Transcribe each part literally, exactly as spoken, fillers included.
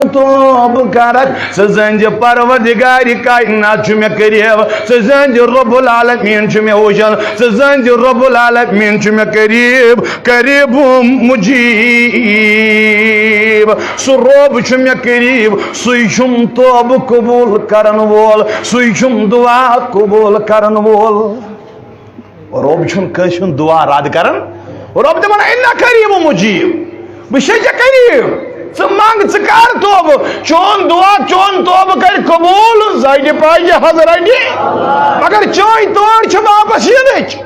توبہٕ کرکھ، ژٕ زٲنۍ زِ پروردگار کائنات چھُ مےٚ قریب، ژٕ زٲنۍ زِ رب العالمین چھُ مےٚ وٕچھان، ژٕ زٲنۍ زِ رب العالمین چھُ مےٚ قریب، قریب مجیب۔ سُہ رب چھُ مےٚ قریب، سُے چھُم توبہٕ قبول کرن وول، سُے چھُم دعا قبول کرن وول۔ رب چھُنہٕ کٲنٛسہِ ہُنٛد دعا رد کران۔ رب دپان، "انا قریب مجیب"، بہٕ چھُسے ژےٚ قریب، ژٕ منٛگ، ژٕ کر توبہٕ، چون دعا، چون توبہٕ کرِ قبول ذاتِ پاکہِ حضرتِ۔ مگر چٲنۍ تٲر چھِ واپس یِنٕچ،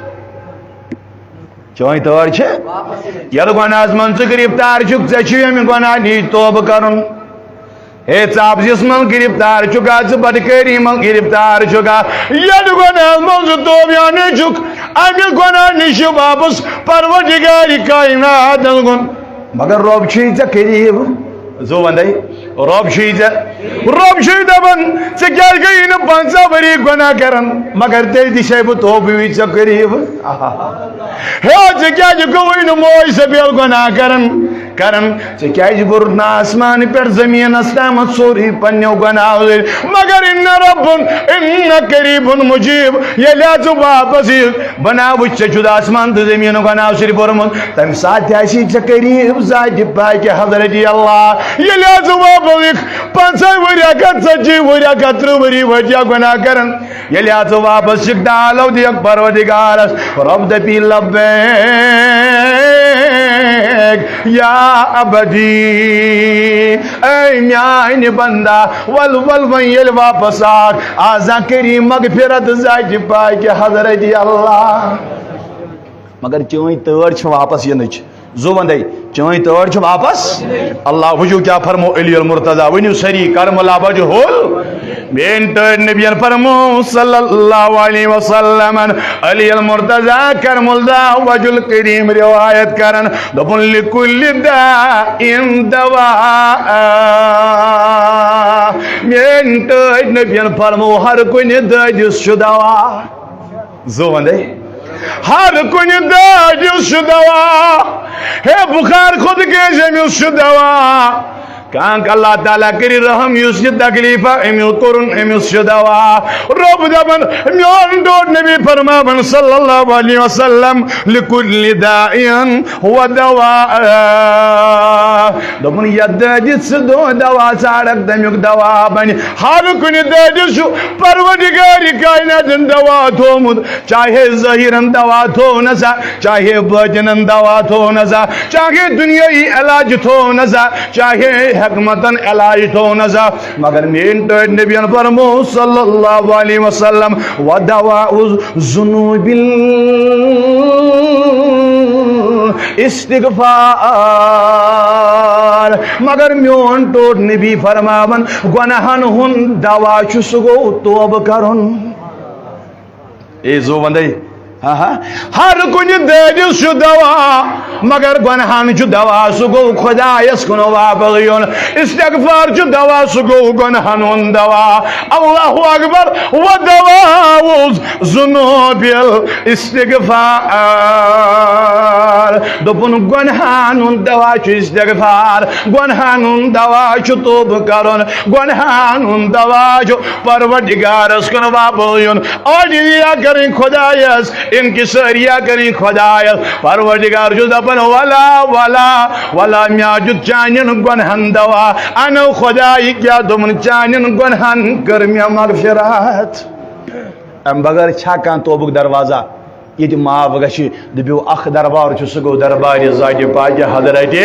چٲنۍ تٲر چھِ۔ یتھ گۄناہس منٛز ژٕ گرفتار چھُکھ، ژےٚ چھُے امہِ گۄناہ نِش توبہٕ کرُن۔ ہے، ژٕ افزِس منٛز گرفتار چھُکھا، ژٕ بدکٲری منٛز گرفتار چھُکھا، یتھ گۄناہس منٛز ژٕ توبہٕ یانٕے چھُکھ، امہِ گۄناہ نِش چھُ واپس پروردگار کائناتن کُن۔ مگر رب چھُے ژےٚ قریب۔ زو وندے، رب چھُے ژےٚ، رب چھُے دپان، "ژےٚ کیازِ گٔیی نہٕ پنٛژاہ ؤری گۄناہ کران، مگر تیٚلہِ تہِ چھے بہٕ توبہٕ وِزِ ژےٚ قریب؟" ہے، ژےٚ کیازِ گوٚوُے نہٕ موج سبیل گۄناہ کران، کران؟ ژےٚ کیازِ بوٚرُتھ نہٕ آسمان پٮ۪ٹھ زمینس تامتھ سورُے پننیو گۄناہو سۭتۍ؟ مگر ان رب، ان قریب مجیب، ییٚلہِ ژٕ واپس یِکھ، بناو وٕچھ، ژےٚ چھُتھ آسمان تہٕ زمین گۄناہو سۭتۍ بوٚرمُت، تمہِ ساتہٕ تہِ آسی ژےٚ قریب ذاتِ پاکہِ حضرتِ اللہ۔ ییٚلہِ ژٕ واپس یِکھ، پنٛژاہ ؤری اکھ ہتھ ژتجی ؤری اکھ ہتھ ترٕٛہ ؤری وٲتۍ یا گۄناہ کران، ییٚلہِ ژٕ واپس چھُکھ، تعالو دیکھ پروردگارس، رب دپی، "لبیک یا عبدی، اے میانہِ بندہ، ول ول وۄنۍ ییٚلہِ واپس آکھ، آزا کری مغفرت ذاتِ پاکہِ حضرتِ اللہ۔" مگر چٲنۍ تٲر چھِ واپس یِنٕچ۔ زو وندے، چٲنۍ تٲر چھِ واپس۔ اللہ وٕچھِو کیٛاہ فرمو علی المرتضی، ؤنِو سٲری، کرم اللہ وجہہ ال-، میٲنۍ ٹٲٹھۍ نبین فرمو صلی اللہ علیہ وسلمن، علی المرتضی کرم اللہ وجہہ الکریم روایت کران، دوٚپُن، "لکل داء دوا"، میٲنۍ ٹٲٹھۍ نبین فرمو، ہر کُنہِ دٲدِس چھُ دوا۔ زو وندے۔ ہر کُنہِ دٲدِس چھُ دوا۔ ہے بخار خود کٲنٛسہِ، أمِس چھُ دوا۔ کانٛہہ اللہ تعالیٰ کٔرِ رحم، یُس یہِ تکلیٖف أمِس کوٚرُن، أمِس چھُ دوا۔ رۄب دَپان، میون ٹوٹھ نبی فرماوان صلی اللہ علیہ وسلم، لکل داء و دوا۔ دوٚپُن، یَتھ دٲدِس ژٕ دو-، دوا ژارَکھ، تَمیُک دوا بَنہِ۔ ہر کُنہِ دٲدِس چھُ پروردگار کائناتن دوا تھومُت، چاہے ظٲہِرن دوا تھوو نہ سا، چاہے باطنن دوا تھوو نہ سا، چاہے دُنیٲیی علاج تھوو نہ سا، چاہے حکمتن علاج تھوو نہ سا، مگر میٲنۍ ٹٲٹھۍ نبین فرمو صلی اللہ علیہ وسلم، ودوا الذنوب الاستغفار۔ مگر میون ٹوٹھ نبی فرماوان، گۄناہن ہُنٛد دوا چھُ، سُہ گوٚو توبہٕ کرُن۔ اے زو وندے، ہاں ہاں، ہر کُنہِ دٲدِس چھُ دوا، مگر گۄناہن چھُ دوا، سُہ گوٚو خۄدایس کُن واپس یُن۔ استغفار چھُ دوا، سُہ گوٚو گۄناہن ہُنٛد دوا۔ اللہ اکبر، ودوا الذنوب الاستغفار۔ دوٚپُن، گۄناہن ہُنٛد دوا چھُ استغفار، گۄناہن ہُنٛد دوا چھُ توبہٕ کرُن، گۄناہن ہُنٛد دوا چھُ پروردگارس کُن واپس یُن، عاجزیہ کرٕنۍ خۄدایس، انکساریہ کرٕنۍ خۄدایس۔ پروردگار چھُ دپان، ولا، ولا، ولا، مےٚ دیُت چانٮ۪ن گۄناہن دوا، انو خۄداے کیٛاہ دوٚپُن، چانٮ۪ن گۄناہن کٔر مےٚ مغفرت۔ امہِ بغٲر چھا کانٛہہ توبُک دروازہ؟ ییٚتہِ معاف گژھِ، دٔپِو، اکھ دربار چھُ، سُہ گوٚو دربارِ ذاتِ پاکہِ حضرتِ۔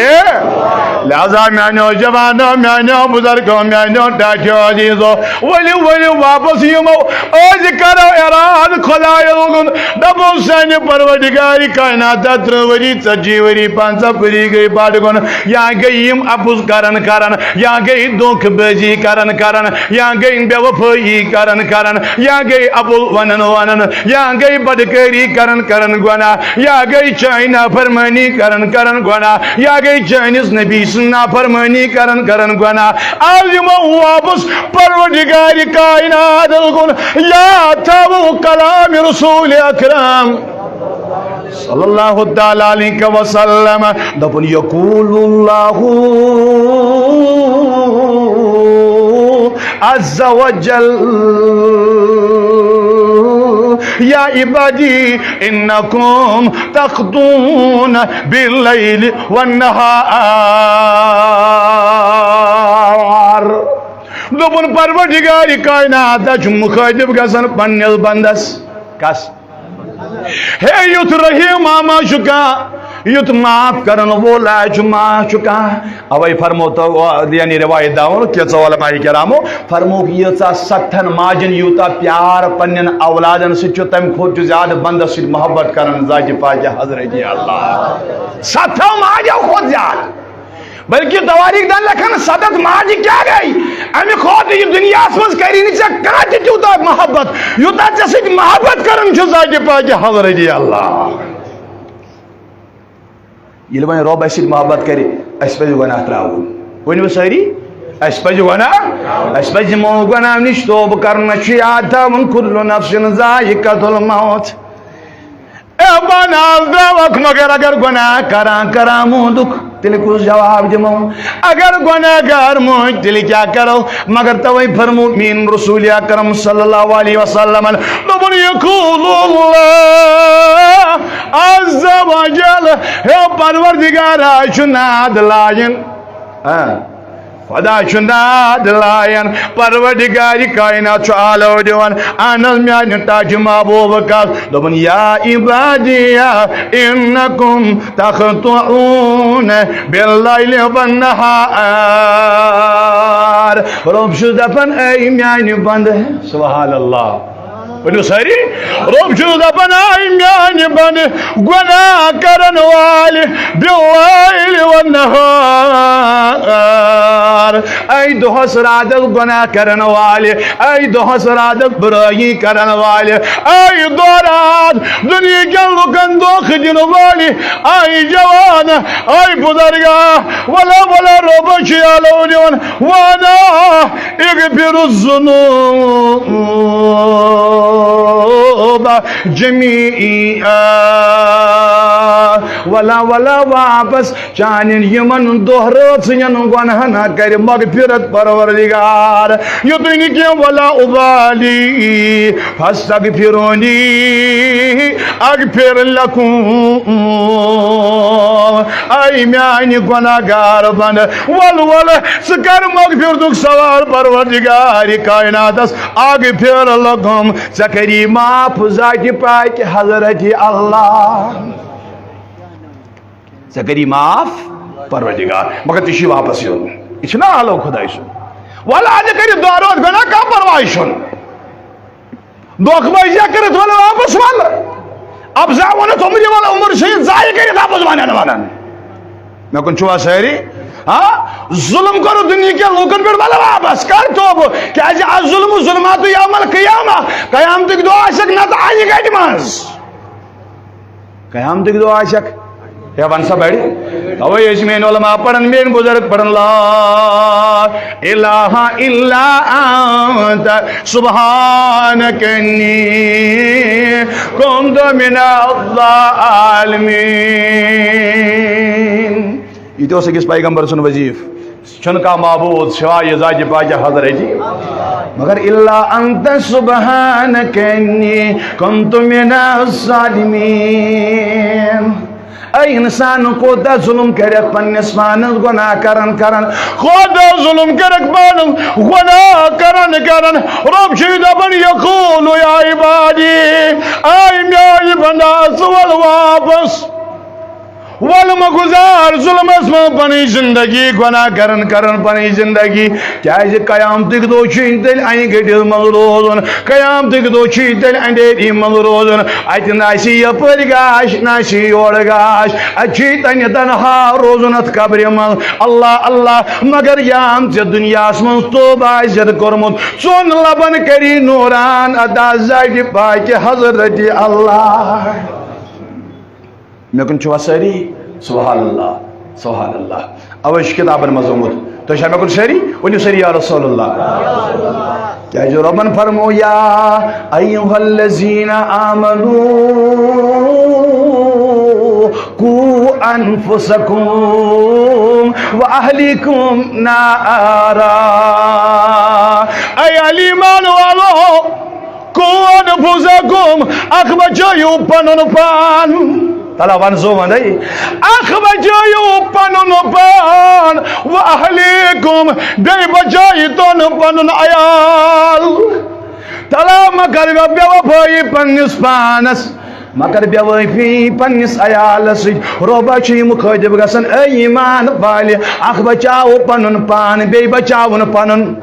لہذا میانیو جوانو، میانیو بزرگو، میانیو ٹاٹھیو عزیزو، ؤلِو، ؤلِو واپس یِمو، أسۍ کرو ارادٕ خۄدایس کُن، دپو، سانہِ پروردگارِ کائنات، ترٕٛہ ؤری، ژتجی ؤری، پنٛژاہ ؤری گٔے بڑ کُن، یا گٔے یِم اپُز کران کران، یا گٔے دھوکہٕ بازی کران کران، یا گٔے بے وفٲیی کران کران، یا گٔے اپُز ونان ونان، یا گٔے بدکٲری کران کران گۄناہ، یا گٔے چانہِ نافرمٲنی کران کران گۄناہ، یا گٔے چٲنِس نبی سٕنٛز نافرمٲنی کران کران گۄناہ۔ آز یِمو واپس پروردگارِ کائنات کُن، یاد تھاوو کلام رسول اکرم۔ صلی اللہ تعالی علیہ وسلم۔ دوٚپُن، یقول اللہ عز وجل، یا عبادی انکم تخطئون باللیل والنہار۔ دوٚپُن، پروردگار کائنات چھُ مخاطب گژھان پننِس بندس۔ کس؟ ہے، یُتھ رحیم ما چھُ کانٛہہ، یُتھ معاف کرن وول چھُ ما چھُ کانٛہہ۔ اوے فرمو تو، یعنی روایت داون کینٛژو علماء کرامو فرمووُکھ، ییٖژاہ ستتھن ماجن یوٗتاہ پیار پننٮ۪ن اولادن سۭتۍ چھُ، تمہِ کھۄتہٕ چھُ زیادٕ بندس سۭتۍ محبت کران ذاتِ پاکہِ حضرت اللہ۔ ستتھو ماجو کھۄتہٕ زیادٕ۔ بلکہ توٲریٖخ دان لیکھان، ستتھ ماجہِ کیٛاہ گٔے؟ امہِ کھۄتہٕ یہِ دُنیاہس منٛز کری نہٕ ژےٚ کانٛہہ تہِ تیوٗتاہ محبت، یوٗتاہ ژےٚ سۭتۍ محبت کران چھُ ذاتِ پاکہِ حضرت اللہ۔ ییٚلہِ وۄنۍ رۄب اَسہِ سۭتۍ محبت کرِ، اَسہِ پَزِ گۄناہ ترٛاوُن۔ ؤنِو سٲری، اَسہِ پَزِ گۄناہ، اَسہِ پَزِ یِمو گۄناہو نِش توبہٕ کرُن۔ اَسہِ چھُ یاد تھاوُن، کُلُّ نفسٍ ذائقۃ الموت۔ اے بناو درٛاوکھ، مگر اگر گۄناہ کران کران موٗدُکھ، تیٚلہِ کُس جواب دِمو؟ اگر گۄناہ گار موٗدۍ، تیٚلہِ کیٛاہ کرو؟ مگر توے فرمو میٛٲنۍ رسول اکرم صلی اللہ علیہ وسلمن، دوٚپُن، یقول اللہ عز وجل، ہے پروردگارا چھُ ناد لایان۔ ہاں۔ خدا چھُ ناد لایان، پروردگار کائنات چھُ آلو دِوان۔ اہن حظ، میانہِ ٹاٹھہِ محبوبہٕ کتھ۔ دوٚپُن، یا عبادی انکم تخطئون باللیل والنہار۔ رۄب چھُ دپان، اے میانہِ بندٕ، سبحان اللہ۔ ؤنِو سٲری، رۄب چھُ دَپان، اے میانہِ بندٕ، گۄناہ کرن والہِ، باللیل والنہار، اے دۄہس راتس گۄناہ کرن والہِ، اے دۄہس راتس برٲیی کرن والہِ، اے دۄہ رات دُنیہکٮ۪ن لُکن دھوکہٕ دِنہٕ والہِ، اے جوان، اے بُزرگا، ولا ولا رۄب چھُ یلو دِوان، وانا اغفر الذنوب جميعا۔ ولا ولا واپس چانٮ۪ن یِمن دۄہ رٲژ سٕنٛدٮ۪ن گۄناہن کرِ مغفرت پروردگار۔ یُتُے نہٕ کینٛہہ، ولا ابالی فاستغفرونی اغفر لکم۔ اے میانہِ گۄناہ گار بندٕ، ول ول ژٕ کر مغفرتُک سوال پروردگار کائناتس، اغفر لکم، ژےٚ کری معاف ذاتِ پاکہِ حضرت اللہ۔ ژےٚ کری معاف پروردگار، مگر ژےٚ چھُے واپس یُن۔ یہِ چھُنہ آلو خداے سُنٛد۔ ول، اَدٕ کٔرِتھ دۄہ رٲژ گۄناہ، کانٛہہ پرواے چھُنہٕ۔ دھوکہٕ بازی کٔرِتھ ول واپس ول۔ افزا ووٚنُتھ عمرِ ول، عمر چھِ ضایع کٔرِتھ واپس ونان ونان۔ مےٚ کُن چھُوا سٲری؟ ہاں؟ ظلم کوٚرُتھ دُنیہکٮ۪ن لوٗکن پٮ۪ٹھ، ول واپس، کر توبہٕ۔ کیازِ الظلم ظلمات یوم القیامہ۔ قیامتٕکۍ دۄہ آسکھ نتہٕ انہِ گٹہِ منٛز۔ قیامتٕکۍ دۄہ آسکھ۔ ہے، وَن سا بَڑِ۔ تَوَے ٲسۍ میٛٲنۍ علماء پَران، میٛٲنۍ بُزرگ پَران، لا الہ الا انت سبحانک انی کنت من الظالمین۔ یہِ تہِ اوس أکِس پیغمبر سُنٛد وظیٖفہٕ۔ چھُنہٕ کانٛہہ معبوٗد سوائے ذاتِ پاکہِ حضرتِ، مگر الا انت سبحانک انی کنت من الظالمین۔ اے انسان، کوٗتاہ ظلم کٔرِتھ پننِس پانس گۄناہ کران کران، کوٗتاہ ظلم کٔرِتھ پانس گۄناہ کران کران۔ رۄب چھُے دپان، یقول یا عبادی، اے میٲنۍ بندہ، ژٕ وَل واپس۔ ول مہ گُزار ظلمس منٛز پنٕنۍ زندگی، گۄناہ کران کران پنٕنۍ زندگی۔ کیازِ قیامتٕکۍ دۄہ چھُے تیٚلہِ انہِ گٔٹِس منٛز روزُن، قیامتٕکۍ دۄہ چھُے تیٚلہِ اندھیری منٛز روزُن۔ اتہِ نہ آسہِ یپٲرۍ گاش، نہ آسہِ یورٕ گاش، اتہِ چھُے تنہِ تنہا روزُن اتھ قبرِ منٛز۔ اللہ اللہ، مگر یام ژےٚ دُنیاہس منٛز توبہٕ آسہِ کوٚرمُت، ژۄن لبن کری نوران عطا ذاتِ پاکہِ حضرتِ اللہ۔ مےٚ کُن چھُوا سٲری؟ سبحان اللہ، سبحان اللہ۔ اوے چھُ کِتابن منٛز آمُت۔ تُہۍ چھا مےٚ کُن سٲری؟ ؤنِو سٲری، یا رسول اللہ۔ کیازِ رۄبن فرموو، یا ایھا الذین آمنو قوا انفسکم و اہلیکم نارا۔ اے علی ایمان والو، قوا انفسکم، اکھ بچٲیِو پنُن پان۔ تلا ون زو ونے، اکھ بچٲیِو پنُن پان، و اہلیکم، بیٚیہِ بچٲیِتون پنُن عیال۔ تلا مگر بے وفٲیی پننِس پانس، مگر بے وفٲیی پننِس عیالس سۭتۍ۔ رۄبا چھُ یہِ مُخٲطب گژھان، اے ایمان والہِ، اکھ بچاو پنُن پان، بیٚیہِ بچاوُن پنُن۔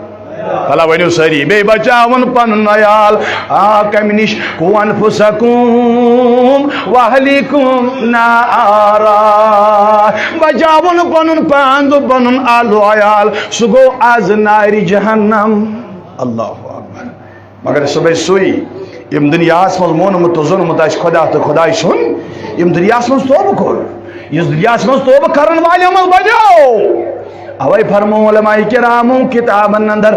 بھلا ؤنِو سٲری، بیٚیہِ بچاوُن پنُن عیال۔ آ، کمہِ نِش؟ قوا انفسکم و اہلیکم نارا۔ بچاوُن پنُن پان تہٕ پنُن آل و عیال۔ سُہ گوٚو از نارِ جہنم۔ اللہ اکبر۔ مگر سُہ گوٚو سُے، یِم دُنیاہس منٛز مونمُت تہٕ زونمُت آسہِ خدا تہٕ خدایہِ سُنٛد، یِم دُنیاہس منٛز توبہٕ کوٚر، یُس دُنیاہس منٛز توبہٕ کرن والٮ۪و منٛز بنیو۔ اوے فرمو علماء کرامو کتابن اندر،